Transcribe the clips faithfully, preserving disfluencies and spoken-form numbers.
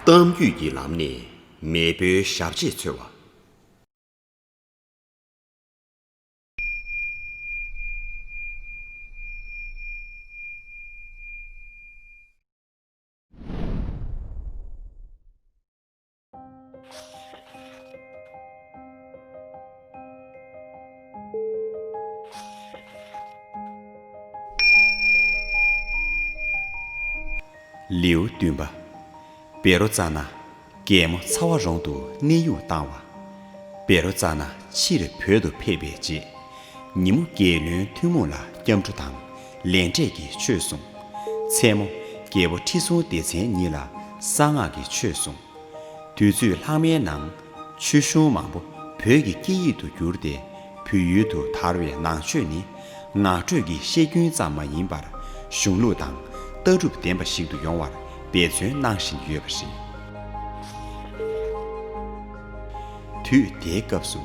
གཏམ་རྒྱུད་ཀྱི་ལམ་ནས་མེས་པོའི་ཞབས་རྗེས་འཚོལ་བ། ལེའུ་བདུན་པ། བཻ་རོ་ཙ་ན་རྒྱལ་མོ་ཚ་བ་རོང་དུ་གནས་དབྱུང་བཏང་བ། བཻ་རོ་ཙ་ན་ཕྱིར་བོད་དུ་ཕེབས་པའི་རྗེས། ཉིན་མོ་རྒྱལ་བློན་ཐུན་མོང་ལ་སྐྱབས་འགྲོ་དང་ལས་འབྲས་ཀྱི་ཆོས་གསུངས། མཚན་མོ་རྒྱལ་པོ་ཁྲི་སྲོང་ལྡེ་བཙན་ཉིད་ལ་གསང་སྔགས་ཀྱི་ཆོས་གསུངས། དུས་ཚོད་ལྷག་མའི་ནང་ཆོས་གཞུང་མང་པོ་བོད་ཀྱི་སྐད་ཡིག་ཏུ་བསྒྱུར་ཏེ་བོད་ཡུལ་དུ་དར་བའི་ནང་ཆོས་ནི་ངག་སྒྲོས་ཀྱི་བཤད་རྒྱུན་ཙམ་མ་ཡིན་པར་གཞུང་ལུགས་དང་ལྟ་གྲུབ་ལྡན་པ་ཞིག་ཏུ་ཡོང་བར་འབད་བརྩོན་གནང་བཞིན་ཡོད་པ་རེད། དུས་དེའི་སྐབས་སུ་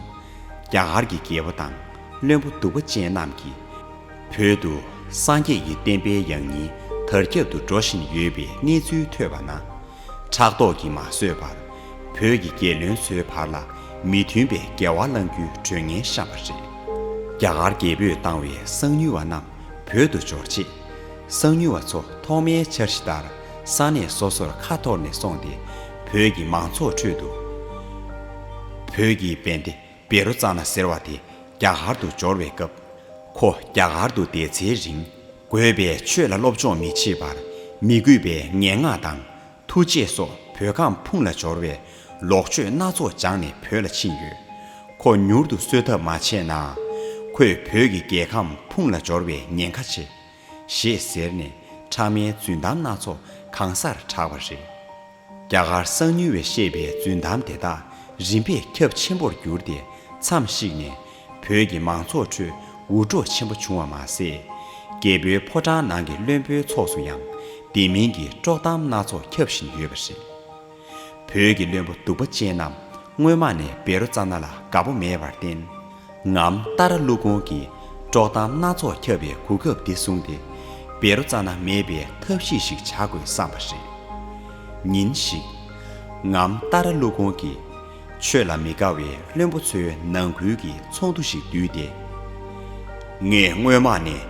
རྒྱ་གར་གྱི་རྒྱལ་པོ་དང་བློན་པོ་གདུག་པ་ཅན་རྣམས་ཀྱིས་བོད་དུ་སངས་རྒྱས་ཀྱི་བསྟན་པའི་ཡང་སྙིང་དར་ཁྱབ་ཏུ་འགྲོ་བཞིན་ཡོད་པའི་གནས་ཚུལ་ཐོས་པ་ན། ཕྲག་དོག་གིས་མ་བཟོད་པར་བོད་ཀྱི་རྒྱལ་བློན་ཚོའི་བར་ལ་མི་མཐུན་པའི་འགལ་བ་བསླང་རྒྱུའི་གྲོས་ངན་བཤམས་པ་རེད། རྒྱ་གར་རྒྱལ་པོས་བཏང་བའི་གསང་ཉུལ་བ་རྣམས་བོད་དུ་འབྱོར་རྗེས། གསང་ཉུལ་བ་ཚོ་ཐོག་མའི་འཆར་གཞི་ལྟར་ས་གནས་སོ་སོར་ཁ་འཐོར་ནས་སོང་སྟེ་བོད་ཀྱི་མང་ཚོགས་ཁྲོད་དུ། བོད་ཀྱི་བན་དེ་བཻ་རོ་ཙ་ན་ཟེར་བ་དེ་རྒྱ་གར་དུ་འབྱོར་བའི་སྐབས། ཁོ་རྒྱ་གར་དུ་བསྡད་ཚེ་རིང་དགོས་པའི་ཆོས་ལ་སློབ་སྦྱོང་མི་བྱེད་པར་མི་གུས་པའི་ངན་སྔགས་དང་ཐུགས་རྗེ་སོགས་བོད་ཁམས་ཕུང་ལ་སྦྱོར་བའི་ལོག་སྤྱོད་སྣ་ཚོགས་སྦྱངས་ནས་བོད་ལ་ཕྱིན་ཡོད། ཁོ་མྱུར་དུ་གསོད་ཐབས་མ་བྱས་ན། ཁོས་བོད་ཀྱི་རྒྱལ་ཁམས་ཕུང་ལ་སྦྱོར་བའི་ཉེན་ཁ་ཆེ། ཞེས་ཟེར་ནས་ཕྲ་མའི་རྫུན་གཏམ་སྣ་ཚོགས་གང་སར་གྲགས་པ་རེད། རྒྱ་གར་གསང་ཉུལ་བས་བཤད་པའི་རྫུན་གཏམ་དེ་དག་རིམ་པས་ཁྱབ་ཆེན་པོར་གྱུར་ཏེ་མཚམས་ཤིག་ནས་བོད་ཀྱི་མང་ཚོགས་ཁྲོད་འུར་སྒྲོག་ཆེན་པོ་བྱུང་བ་མ་ཟད། རྒྱལ་པོའི་ཕོ་བྲང་ནང་གི་བློན་པོའི་ཚོགས་སུ་ཡང་དེ་མིན་གྱི་དཀྲོག་གཏམ་སྣ་ཚོགས་ཁྱབ་བཞིན་ཡོད་པ་རེད། བོད་ཀྱི་བློན་པོ་གདུག་པ་ཅན་རྣམས་སྔོན་མ་ནས་བཻ་རོ་ཙ་ན་ལ་དགའ་པོ་མེད་པར་བརྟེན། ངམ་ཏཱ་ར་ཀླུ་ཀོང་གིས་དཀྲོག་གཏམ་སྣ་ཚོགས་ཁྱབ་པའི་གོ་སྐབས་འདི་བཟུང་སྟེ་བཻ་རོ་ཙ་ན་མེད་པའི་ཐབས་ཤེས་ཤིག་བྱ་དགོས་བསམ་པ་རེད། ཉིན་ཞིག་ངམ་ཏཱ་ར་ཀླུ་ཀོང་གིས་ཆོས་ལ་མི་དགའ་བའི་བློན་པོ་ཚོའི་ནང་ཁུལ་གྱི་ཚོགས་འདུ་ཞིག་བསྡུས་ཏེ། ངས་སྔོན་མ་ནས་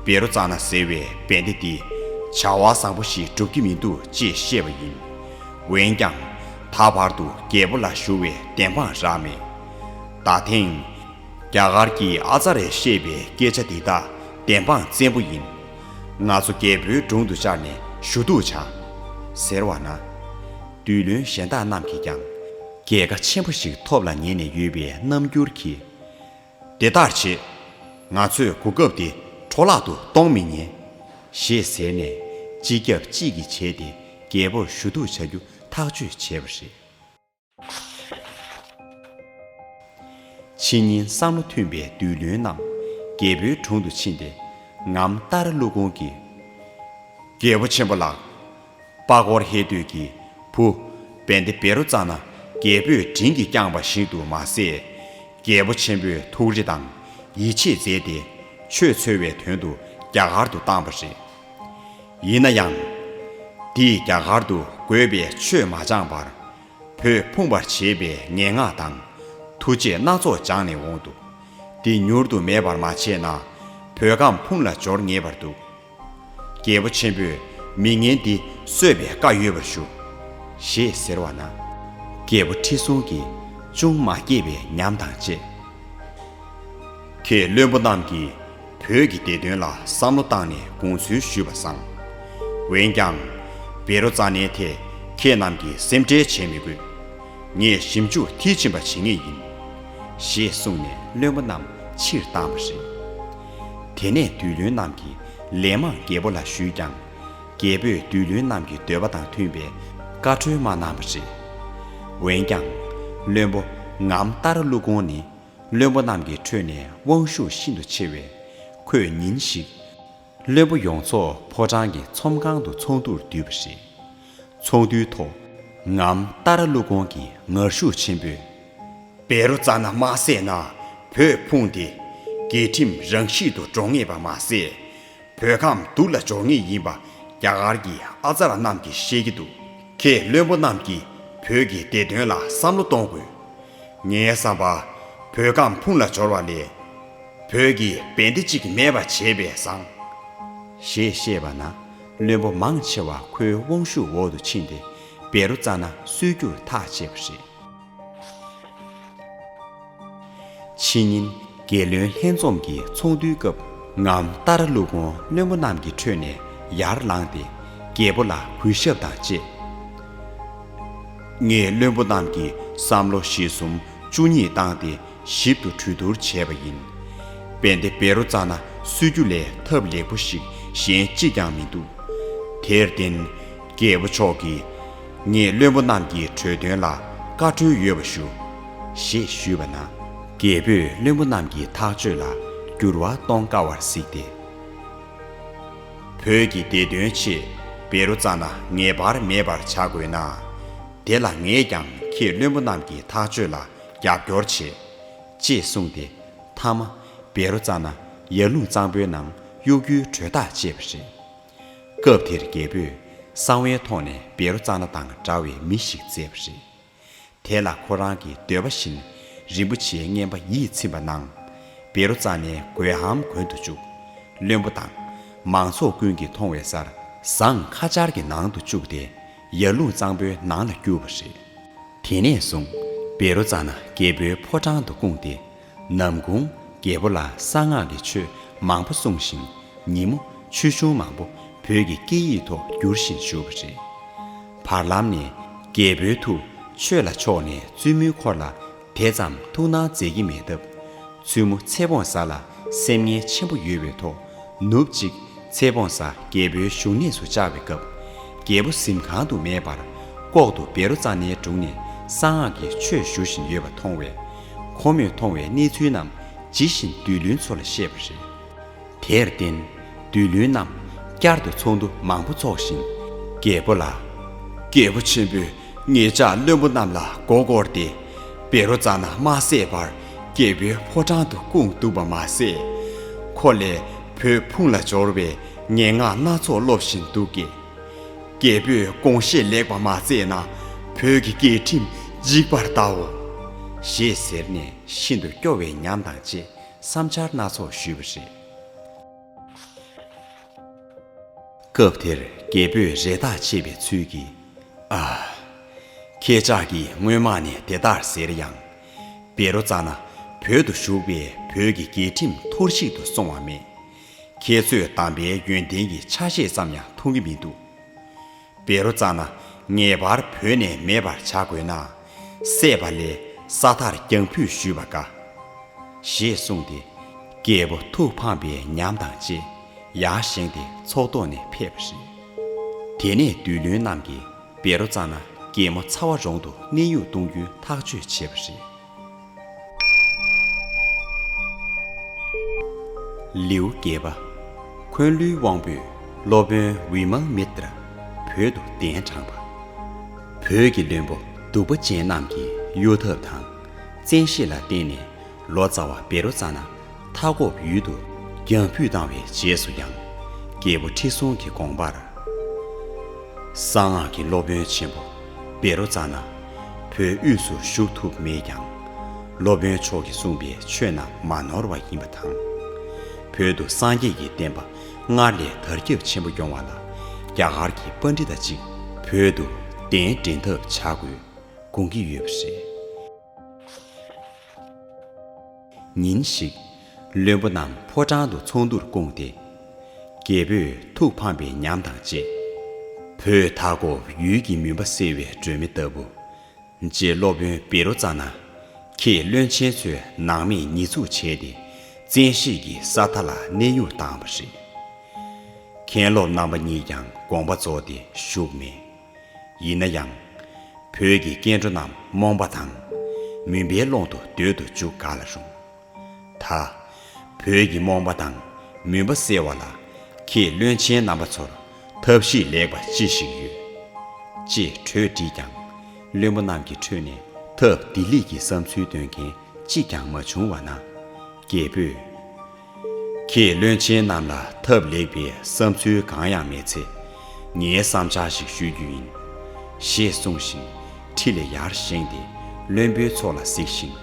བཻ་རོ་ཙ་ན་ཟེར་བའི་བན་དེ་འདི་བྱ་བ་བཟང་པོ་ཞིག་སྒྲུབ་ཀྱི་མི་འདུག་ཅེས་བཤད་པ་ཡིན། འོན་ཀྱང་། ད་བར་དུ་རྒྱལ་པོ་ལ་ཞུ་བའི་བདེན་དཔང་རག་མེད། ད་ཐེངས། རྒྱ་གར་གྱི་ཨ་ཙར་ཡས་བཤད་པའི་སྐད་ཆ་འདི་དག་བདེན་དཔང་བཙན་པོ་ཡིན། ང་ཚོ་རྒྱལ་པོའི་དྲུང་དུ་བཅར་ནས་ཞུ་གཏུག་བྱ། ཟེར་བ་ན། བདུད་བློན་གཞན་དག་རྣམས་ཀྱིས་ཀྱང་། རྒྱལ་ཁ་ཆེན་པོ་ཞིག་ཐོབ་ལ་ཉེ་ནས་ཡོད་པའི་རྣམ་འགྱུར་གྱིས། དེ་ལྟར་བྱེད། ང་ཚོས་གོ་སྐབས་འདི་འཕྲོ་བརླག་ཏུ་གཏོང་མི་ཉན། ཞེས་ཟེར་ནས་གཅིག་རྒྱབ་གཅིག་གིས་བྱས་ཏེ་རྒྱལ་པོར་ཞུ་གཏུག་བྱ་རྒྱུ་ཐག་གཅོད་བྱས་པ་རེད། ཕྱི་ཉིན་བསམ་བློ་མཐུན་པའི་བདུད་བློན་རྣམས་རྒྱལ་པོའི་དྲུང་དུ་ཕྱིན་ཏེ། ངམ་ཏཱ་ར་ཀླུ་ཀོང་གིས། རྒྱལ་པོ་ཆེན་པོ་ལགས། པ་ཀོར་ཧེ་ཏོས་ཀྱི་བུ་བན་དེ་བཻ་རོ་ཙ་ན་རྒྱལ་པོས་དྲིན་གྱིས་བསྐྱངས་པ་ཞིག་ཏུ་མ་ཟད། རྒྱལ་པོ་ཆེན་པོས་ཐུགས་རེ་དང་ཡིད་ཆེས་མཛད་དེ་ཆོས་འཚོལ་བའི་དོན་དུ་རྒྱ་གར་དུ་བཏང་བ་རེད། ཡིན་ན་ཡང་། དེས་རྒྱ་གར་དུ་དགོས་པའི་ཆོས་མ་སྦྱངས་པར། བོད་ཕུང་བར་བྱེད་པའི་ངན་སྔགས་དང་། མཐུ་ཆེ་སྣ་ཚོགས་སྦྱངས་ནས་འོང་འདུག་དེ་མྱུར་དུ་མེད་པར་མ་བྱས་ན། བོད་ཁམས་ཕུང་ལ་སྦྱོར་ངེས་པར་འདུག་རྒྱལ་པོ་ཆེན་པོས་མི་ངན་འདི་གསོད་པའི་བཀའ་ཡོད་པར་ཞུ། ཞེས་ཟེར་བ་ན། རྒྱལ་པོ་ཁྲི་སྲོང་གིས་ཅུང་མ་སྐྱིད་པའི་ཉམས་དང་བཅས། ཁྱེད་བློན་པོ་རྣམས་ཀྱིས་བོད་ཀྱི་བདེ་དོན་ལ་བསམ་བློ་བཏང་ནས་དགོངས་ཚུལ་ཞུས་པ་བཟང་། འོན་ཀྱང་། བཻ་རོ་ཙ་ནའི་ཐད་ཁྱེད་རྣམས་ཀྱིས་སེམས་ཁྲལ་བྱེད་མི་དགོས། ངས་ཞིབ་འཇུག་མཐིལ་ཕྱིན་པ་བྱེད་ངེས་ཡིན། ཞེས་གསུངས་ནས་བློན་པོ་རྣམས་ཕྱིར་བཏང་བ་རེད། དེ་ནས་བདུད་བློན་རྣམས་ཀྱིས་ལན་མང་རྒྱལ་པོ་ལ་ཞུས་ཀྱང་། རྒྱལ་པོས་བདུད་བློན་རྣམས་ཀྱི་འདོད་པ་དང་མཐུན་པའི་བཀའ་འཁྲོལ་མ་གནང་བ་རེད། འོན་ཀྱང་། བློན་པོ་ངམ་ཏཱ་ར་ཀླུ་ཀོང་ནི། བློན་པོ་རྣམས་ཀྱི་ཁྲོད་ནས་དབང་ཤུགས་ཤིན་ཏུ་ཆེ་བས། ཁོས་ཉིན་ཞིག་བློན་པོ་ཡོངས་རྫོགས་ཕོ་བྲང་གི་ཚོམས་ཁང་དུ་ཚོགས་འདུར་བསྡུས་པ་རེད། ཚོགས་འདུའི་ཐོག་ངམ་ཏཱ་ར་ཀླུ་ཀོང་གིས་ངར་ཤུགས་ཆེན་པོས། བཻ་རོ་ཙ་ན་མ་བསད་ན། བོད་ཕུང་སྟེ། རྒྱལ་ཁྲིམས་རང་ཤིག་ཏུ་འགྲོ་ངེས་པ་མ་ཟད། བོད་ཁམས་སྡུག་ལ་སྦྱོར་ངེས་ཡིན་པ་རྒྱ་གར་གྱི་ཨ་ཙར་རྣམས་ཀྱིས་བཤད་ཀྱི་འདུག་ཁྱེད་བློན་པོ་རྣམས་ཀྱིས་བོད་ཀྱི་བདེ་དོན་ལ་བསམ་བློ་གཏོང་དགོས། ངའི་བསམ་པར་བོད་ཁམས་ཕུང་ལ་སྦྱོར་བ་ལས། བོད་ཀྱི་བན་དེ་གཅིག་མེད་པ་བྱས་པས་བཟང་། ཞེས་བཤད་པ་ན། བློན་པོ་མང་ཆེ་བ་ཁོའི་དབང་ཤུགས་འོག་ཏུ་ཕྱིན་ཏེ། བེ་རོ་ཙ་ན་གསོད་རྒྱུར་ཐག་བཅད་པ་རེད། ཕྱི་ཉིན་རྒྱལ་བློན་ལྷན་འཛོམས་ཀྱི་ཚོགས་འདུའི་སྐབས། ངམ་ཏཱ་ར་ཀླུ་ཁོང་བློན་པོ་རྣམས་ཀྱི་ཁྲོད་ནས་ཡར་ལངས་ཏེ། རྒྱལ་པོ་ལ་གུས་ཞབས་དང་བཅས། ངས་བློན་པོ་རྣམས་ཀྱི་བསམ་བློ་བཞི་གསུམ་བཅུ་གཉིས་བཏང་སྟེ། ཞིབ་ཏུ་གྲོས་བསྡུར་བྱས་པ་ཡིན། བན་དེ་བེ་རོ་ཙ་ན་གསོད་རྒྱུ་ལས་ཐབས་ལེགས་པོ་ཞིག་གཞན་གཅིག་ཀྱང་མི་འདུག། དེར་བརྟེན། རྒྱལ་པོ་མཆོག་གིས། ངས་བློན་པོ་རྣམས་ཀྱི་གྲོས་དོན་ལ་བཀའ་འཁྲོལ་ཡོད་པ་ཞུ། ཞེས་ཞུས་པ་ན། རྒྱལ་པོས་བློན་པོ་རྣམས་ཀྱི་ཐག་གཅོད་ལ་འགྱུར་བ་གཏོང་དཀའ་བར་གཟིགས་ཏེ། བོད་ཀྱི་བདེ་དོན་ཆེད་བེ་རོ་ཙ་ན་ངེས་པར་མེད་པར་བྱ་དགོས་ན། དེ་ལ་ངས་ཀྱང་ཁྱེད་བློན་པོ་རྣམས་ཀྱི་ཐག་གཅོད་ལ་རྒྱབ་སྐྱོར་བྱེད། ཅེས་གསུངས་ཏེ། མཐའ་མ་བེ་རོ་ཙ་ན་ཡར་ཀླུང་གཙང་པོའི་ནང་གཡོག་རྒྱུའི་གྲོས་ཐག་བཅད་པ་རེད། སྐབས་དེར་རྒྱལ་པོས་གསང་བའི་ཐོག་ནས་བེ་རོ་ཙ་ན་དང་འདྲ་བའི་མི་ཞིག་བཙལ་བ་རེད། དེ་ལ་ཁོ་རང་གི་འདོད་པ་བཞིན་རིན་པོ་ཆེའི་རྔན་པ་ཡིད་ཚིམ་པ་གནང་། བེ་རོ་ཙ་ནའི་གོས་ཧམ་གོན་དུ་བཅུག། བློན་པོ་དང་མང་ཚོགས་ཀུན་གྱིས་མཐོང་བའི་སར་ཟངས་ཁ་སྦྱར་གྱི་ནང་དུ་བཅུག་སྟེ། ཡར་ཀླུང་གཙང་པོའི་ནང་ལ་བསྐྱུར་བ་རེད། དེ་ནས་བཟུང་བེ་རོ་ཙ་ན་རྒྱལ་པོའི་ཕོ་བྲང་དུ་བསྐུངས་ཏེ། ནམ་གུང་རྒྱལ་པོ་ལ་གསང་སྔགས་ཀྱི་ཆོས་མང་པོ་གསུངས་ཤིང་། ཉིན་མོ་ཆོས་གཞུང་མང་པོ་བོད་ཀྱི་སྐད་ཡིག་ཐོག་བསྒྱུར་བཞིན་བཞུགས་པ་རེད། བར་ལམ་ནས་རྒྱལ་པོའི་ཐུགས་ཆོས་ལ་ཕྱོགས་ནས་བཙུན་མོའི་འཁོར་ལ་དེ་ཙམ་ཐུགས་སྣང་མཛད་ཀྱི་མེད་སྟབས། བཙུན་མོ་ཚེ་སྤོང་བཟའ་ལ་སེམས་ངལ་ཆེན་པོ་ཡོད་པའི་ཐོག། ནུབ་གཅིག་ཚེ་སྤོང་བཟའ་རྒྱལ་པོའི་བཞུགས་གནས་སུ་བཅར་བའི་སྐབས། རྒྱལ་པོ་གཟིམ་ཁང་དུ་མེད་པར། ལྐོག་ཏུ་བེ་རོ་ཙ་ནའི་དྲུང་ནས་གསང་སྔགས་ཀྱི་ཆོས་ཞུ་བཞིན་ཡོད་པ་མཐོང་བས། ཁོ་མོས་མཐོང་བའི་གནས་ཚུལ་རྣམས་ཇི་བཞིན་བདུད་བློན་ཚོ་ལ་བཤད་པ་རེད། དེར་བརྟེན། བདུད་བློན་རྣམས་བསྐྱར་དུ་ཚོགས་འདུ་མང་པོ་འཚོགས་ཤིང་། རྒྱལ་པོ་ལ། རྒྱལ་པོ་ཆེན་པོས་ངེད་ཅག་བློན་པོ་རྣམས་ལ་མགོ་བསྐོར་ཏེ། བེ་རོ་ཙ་ན་མ་བསད་པར་རྒྱལ་པོའི་ཕོ་བྲང་དུ་བསྐུངས་འདུག་པ་མ་ཟད། ཁོ་ལས་བོད་ཕུང་ལ་སྦྱོར་བའི་ངན་སྔགས་སྣ་ཚོགས་སློབ་བཞིན་འདུག་གས། རྒྱལ་པོས་དགོངས་བཞེད་ལེགས་པ་མ་མཛད་ན། བོད་ཀྱི་རྒྱལ་ཁྲིམས་འཇིག་པར་གདའོ། ཞེས་ཟེར་ནས་ཤིན་ཏུ་སྐྱོ་བའི་ཉམས་དང་བཅས་བསམ་འཆར་སྣ་ཚོགས་ཞུས་པ་རེད། སྐབས་དེར་རྒྱལ་པོས་རེ་ཐག་ཆད་པའི་ཚུལ་གྱིས། ཨ། ཁྱེད་ཅག་གིས་སྔོན་མ་ནས་དེ་ལྟར་ཟེར་ཡང་། བེ་རོ་ཙ་ན་བོད་དུ་བཞུགས་པས་བོད་ཀྱི་རྒྱལ་ཁྲིམས་འཐོར་ཞིག་ཏུ་སོང་བ་མེད། ཁྱེད་ཚོས་དམ་པའི་ཡོན་ཏན་གྱི་ཆ་ཤས་ཙམ་ཡང་མཐོང་གི་མི་འདུག། བེ་རོ་ཙ་ན་ངེས་པར་བོད་ནས་མེད་པར་བྱ་དགོས་ན། བསད་པ་ལས་ས་མཐར་རྒྱང་ཕུད་ཞུས་པ་དགའ། ཞེས་གསུངས་ཏེ། རྒྱལ་པོ་ཐུགས་ཕངས་པའི་ཉམས་དང་བཅས་ཡར་བཞེངས་ཏེ་ཚོགས་ཐོག་ནས་ཕེབས་པ་རེད། དེ་ནས་བདུད་བློན་རྣམས་ཀྱིས་བེ་རོ་ཙ་ན་རྒྱལ་མོ་ཚ་བ་རོང་དུ་གནས་དབྱུང་གཏོང་རྒྱུའི་ཐག་གཅོད་བྱས་པ་རེད། ལེའུ་བརྒྱད་པ། འཁོན་ལོའི་དབང་པོས་སློབ་དཔོན་བི་མལ་མི་ཏྲ་བོད་དུ་གདན་དྲངས་པ། བོད་ཀྱི་བློན་པོ་གདུག་པ་ཅན་རྣམས་ཀྱི་གཡོ་ཐབས་དང་བཙན་ཤེད་ལ་བརྟེན་ནས། ལོ་ཙཱ་བ་བེ་རོ་ཙ་ན་མཐའ་འཁོབ་ཡུལ་དུ་རྒྱང་ཕུད་བཏང་བའི་རྗེས་སུ་ཡང་། རྒྱལ་པོ་ཁྲི་སྲོང་གི་དགོངས་པར། གསང་སྔགས་ཀྱི་སློབ་དཔོན་ཆེན་པོ་བེ་རོ་ཙ་ན་བོད་དབུས་སུ་བཞུགས་ཐུབ་མེད་ཀྱང་། སློབ་དཔོན་མཆོག་གིས་གསུངས་པའི་ཆོས་རྣམས་མ་ནོར་བ་ཡིན་པ་དང་། བོད་དུ་སངས་རྒྱས་ཀྱི་བསྟན་པ་སྔར་ལས་དར་ཁྱབ་ཆེན་པོ་ཡོང་བ་ལ། རྒྱ་གར་གྱི་པཎྜི་ཏ་གཅིག་བོད་དུ་གདན་འདྲེན་ཐབས་བྱ་དགོས་དགོངས་ཀྱི་ཡོད་པ་རེད། ཉིན་ཞིག་བློན་པོ་རྣམས་ཕོ་བྲང་དུ་ཚོགས་འདུར་བསྐུངས་ཏེ། རྒྱལ་པོས་ཐུགས་ཕངས་པའི་ཉམས་དང་བཅས། བོད་མཐའ་འཁོབ་ཡུལ་གྱི་མུན་པ་སེལ་བའི་སྒྲོན་མེ་ལྟ་བུ། རྗེ་སློབ་དཔོན་བེ་རོ་ཙ་ན། ཁྱེད་བློན་ཆེན་ཚོས་ནང་དམེ་ཉེས་འཛུགས་བྱས་ཏེ། བཙན་ཤེད་ཀྱིས་ས་མཐའ་ལ་གནས་དབྱུང་བཏང་བ་རེད། མཁན་སློབ་རྣམ་པ་གཉིས་ཀྱང་དགོངས་པ་རྫོགས་ཏེ་བཞུགས་མེད། ཡིན་ན་ཡང་། བོད་ཀྱི་སྐྱེ་འགྲོ་རྣམས་རྨོངས་པ་དང་། མུན་པའི་ཀློང་དུ་སྡོད་དུ་འཇུག་ག་ལ་རུང་། ད། བོད་ཀྱི་རྨོངས་པ་དང་མུན་པ་སེལ་བ་ལ། ཁྱེད་བློན་ཆེན་རྣམ་པ་ཚོར་ཐབས་ཤེས་ལེགས་པ་ཅི་ཞིག་ཡོད། ཅེས་གྲོས་དྲིས་ཀྱང་། བློན་པོ་རྣམས་ཀྱི་ཁྲོད་ནས་ཐབས་བདེ་ལེགས་ཀྱི་བསམ་ཚུལ་འདོན་མཁན་གཅིག་ཀྱང་མ་བྱུང་བ་ན། རྒྱལ་པོས། ཁྱེད་བློན་ཆེན་རྣམས་ལ་ཐབས་ལེགས་པའི་བསམ་ཚུལ་གང་ཡང་མེད་ཚེ། ངའི་བསམ་འཆར་ཞིག་ཞུ་རྒྱུ་ཡིན། ཞེས་གསུངས་ཤིང་ཁྲི་ལས་ཡར་བཞེངས་ཏེ་བློན་པོའི་ཚོགས་ལ་གཟིགས་ཤིང་།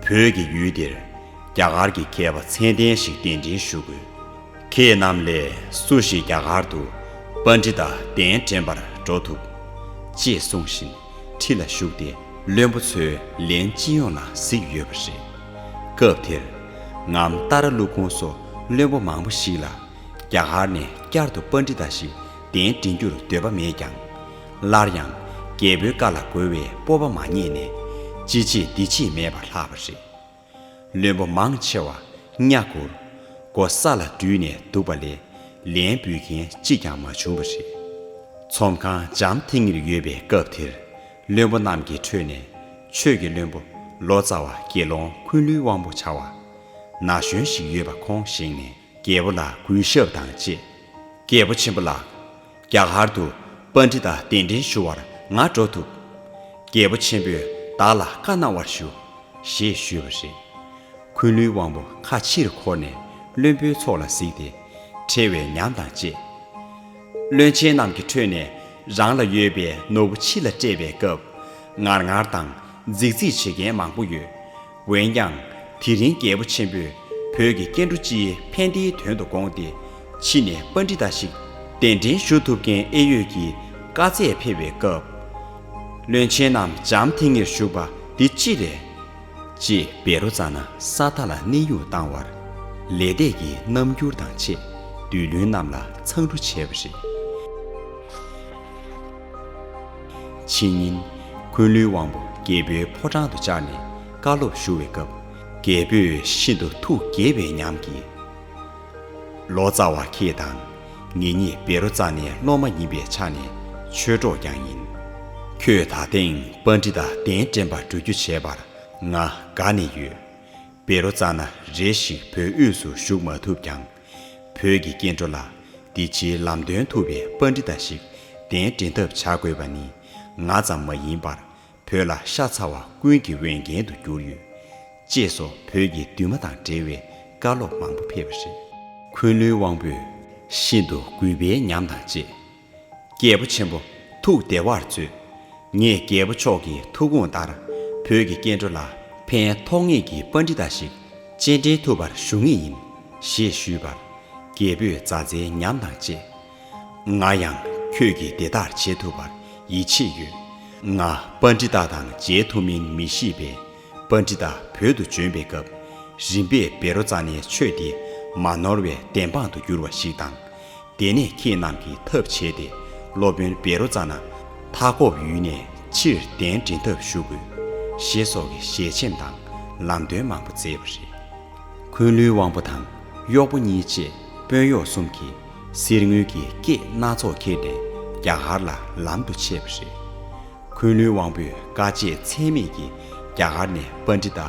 བོད་ཀྱི་ཡུལ་འདིར་རྒྱ་གར་གྱི་མཁས་པ་མཚན་ལྡན་ཞིག་གདན་འདྲེན་ཞུ་དགོས། ཁྱེད་རྣམས་ལས་སུ་ཞིག་རྒྱ་གར་དུ་པཎྜི་ཏ་གདན་འདྲེན་པར་འགྲོ་ཐུབ། ཅེས་གསུངས་ཤིང་ཁྲི་ལ་བཞུགས་ཏེ་བློན་པོ་ཚོས་ལན་ཅི་ཡོང་ལ་གཟིགས་ཡོད་པ་རེད། སྐབས་དེར་ངམ་ཏཱ་ར་ཀླུ་ཁོང་སོགས་བློན་པོ་མང་པོ་ཞིག་ལ་རྒྱ་གར་ནས་བསྐྱར་དུ་པཎྜི་ཏ་ཞིག་གདན་འདྲེན་རྒྱུར་འདོད་པ་མེད་ཀྱང་། སླར་ཡང་རྒྱལ་པོའི་བཀའ་ལ་རྒོལ་བའི་སྤོབས་པ་མ་རྙེད་ནས་ཅི་བྱེད་འདི་བྱེད་མེད་པར་ལྷག་པ་རེད། བློན་པོ་མང་ཆེ་བ་གཉའ་སྒུར། མགོ་ས་ལ་སྦྲུལ་ནས་འདུག་པ་ལས་ལན་འབུལ་མཁན་གཅིག་ཀྱང་མ་བྱུང་བ་རེད། ཚོམས་ཁང་འཇམ་ཐིང་ངེར་ཡོད་པའི་སྐབས་དེར་བློན་པོ་རྣམས་ཀྱི་ཁྲོད་ནས་ཆོས་ཀྱི་བློན་པོ་ལོ་ཙཱ་བ་དགེ་སློང་འཁོན་ལུས་དབང་པོ་བྱ་བ་ན་གཞོན་ཞིག་ཡོད་པ་ཁོང་ཞིག་ནས་རྒྱལ་པོ་ལ་གུས་ཞབས་དང་བཅས། རྒྱལ་པོ་ཆེན་པོ་ལགས། རྒྱ་གར་དུ་པཎྜི་ཏ་གདན་འདྲེན་ཞུ་བར་ང་འགྲོ་ཐུབ། རྒྱལ་པོ་ཆེན་པོས་བདག་ལ་བཀའ་གནང་བར་ཞུ། ཞེས་ཞུས་པ་རེད། འཁོན་ལུས་དབང་པོ་ཁ་ཕྱིར་འཁོར་ནས་བློན་པོའི་ཚོགས་ལ་གཟིགས་ཏེ་ཁྲེལ་བའི་ཉམས་དང་བཅས། བློན་ཆེན་རྣམས་ཀྱི་ཁྲོད་ནས་རང་ལ་ཡོད་པའི་ནོར་བུ་ཕྱི་ལ་སྤྲད་པའི་སྐབས་ངར་ངར་དང་རྫིག་རྫིག་བྱེད་མཁན་མང་པོ་ཡོད། འོན་ཀྱང་དེ་རིང་རྒྱལ་པོ་ཆེན་པོས་བོད་ཀྱི་སྐྱེ་འགྲོ་སྤྱིའི་ཕན་བདེའི་དོན་དུ་དགོངས་ཏེ་ཕྱི་ནས་པཎྜི་ཏ་ཞིག་གདན་འདྲེན་ཞུ་ཐུབ་མཁན་ཨེ་ཡོད་ཀྱིས་བཀའ་སྩལ་ཕེབས་པའི་སྐབས། བློན་ཆེན་རྣམས་འཇམ་ཐིང་ངེར་བཞུགས་པ་འདི་ཅི་རེད། ཅེས་བཻ་རོ་ཙ་ན་ས་མཐའ་ལ་གནས་དབྱུང་བཏང་བར་ལེགས་སྤྲས་ཀྱི་རྣམ་འགྱུར་དང་བཅས་བདུད་བློན་རྣམས་ལ་མཚང་འབྲུ་བྱས་པ་རེད། ཕྱི་ཉིན་འཁོན་ལུས་དབང་པོ་རྒྱལ་པོའི་ཕོ་བྲང་དུ་བཅར་ནས་བཀའ་སློབ་ཞུ་བའི་སྐབས། རྒྱལ་པོས་ཤིན་ཏུ་ཐུགས་དགྱེས་པའི་ཉམས་ཀྱིས། ལོ་ཙཱ་བ་ཁྱེད་དང་ངེད་གཉིས་བཻ་རོ་ཙ་ནའི་སློབ་མ་ཡིན་པའི་ཆ་ནས་ཆོས་གྲོགས་ཀྱང་ཡིན། ཁྱོད་ད་ཐེངས་པཎྜི་ཏ་གདན་འདྲེན་པར་འགྲོ་རྒྱུ་བྱས་པར་ང་དགའ་ནས་ཡོད། བཻ་རོ་ཙ་ན་རེ་ཞིག་བོད་དབུས་སུ་བཞུགས་མ་ཐུབ་ཀྱང་། བོད་ཀྱི་སྐྱེ་འགྲོ་ལ་འདི་ཕྱིའི་ལམ་སྟོན་ཐུབ་པའི་པཎྜི་ཏ་ཞིག་གདན་འདྲེན་ཐབས་བྱ་དགོས་པ་ནི་ང་ཙམ་མ་ཡིན་པར་བོད་ལ་ཤ་ཚ་བ་ཀུན་གྱི་འོས་འགན་དུ་གྱུར་ཡོད། ཅེས་སོགས་བོད་ཀྱི་འདུན་མ་དང་འབྲེལ་བའི་བཀའ་སློབ་མང་པོ་ཕེབས་པ་རེད། འཁོན་ལུས་དབང་པོས་ཤིན་ཏུ་གུས་པའི་ཉམས་དང་བཅས། རྒྱལ་པོ་ཆེན་པོ་ཐུགས་བདེ་བར་མཛོད། ངས་རྒྱལ་པོ་མཆོག་གི་ཐུགས་དགོངས་ལྟར་བོད་ཀྱི་སྐྱེ་འགྲོ་ལ་ཕན་ཐོགས་ངེས་ཀྱི་པཎྜི་ཏ་ཞིག་སྤྱན་འདྲེན་ཐུབ་པར་ཞུ་ངེས་ཡིན། ཞེས་ཞུས་པར་རྒྱལ་པོས་མཛའ་བརྩེའི་ཉམས་དང་བཅས། ང་ཡང་ཁྱོད་ཀྱིས་དེ་ལྟར་བྱེད་ཐུབ་པར་ཡིད་ཆེས་ཡོད། ང་པཎྜི་ཏ་དང་མཇལ་ཐུབ་མིན་མི་ཤེས་པས་པཎྜི་ཏ་བོད་དུ་བྱོན་པའི་སྐབས་རིམ་པས་བཻ་རོ་ཙ་ནའི་ཆོས་འདི་མ་ནོར་བའི་བདེན་དཔང་དུ་གྱུར་བ་ཞིག་དང་། དེ་ནས་ཁྱེད་རྣམས་ཀྱིས་ཐབས་བྱས་ཏེ་སློབ་དཔོན་བཻ་རོ་ཙ་ན་མཐའ་འཁོབ་ཡུལ་ནས་ཕྱིར་གདན་འདྲེན་ཐབས་ཞུ་དགོས། ཞེས་སོགས་ཀྱི་ཞལ་ཆེམས་དང་ལམ་སྟོན་མང་པོ་མཛད་པ་རེད། འཁོན་ལུས་དབང་པོ་དང་གཡོག་པོ་གཉིས་བཅས་དཔོན་གཡོག་གསུམ་གྱིས་གསེར་དངུལ་གྱི་སྐད་སྣ་ཚོགས་ཁྱེར་ནས་རྒྱ་གར་ལ་ལམ་དུ་ཆས་པ་རེད། འཁོན་ལུས་དབང་པོས་དཀའ་སྤྱད་ཚད་མེད་ཀྱིས་རྒྱ་གར་ནས་པཎྜི་ཏ་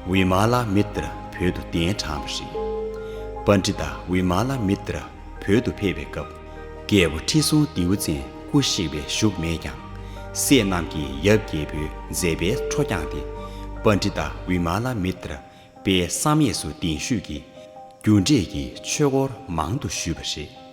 བི་མ་ལ་མི་ཏྲ་བོད་དུ་གདན་དྲངས་པ་རེད། པཎྜི་ཏ་བི་མ་ལ་མི་ཏྲ་བོད་དུ་ཕེབས་པའི་སྐབས། རྒྱལ་པོ་ཁྲི་སྲོང་ལྡེའུ་བཙན་སྐུ་གཤེགས་པའི་བཞུགས་མེད་ཀྱང་། སྲས་རྣམས་ཀྱིས་ཡབ་རྒྱལ་པོའི་མཛད་པའི་འཕྲོ་བསྐྱངས་ཏེ། པཎྜི་ཏ་བི་མ་ལ་མི་ཏྲ་དཔལ་བསམ་ཡས་སུ་གདན་ཞུས་ཀྱིས་རྒྱུ་འབྲས་ཀྱི་ཆོས་སྐོར་མང་དུ་ཞུས་པ་རེད།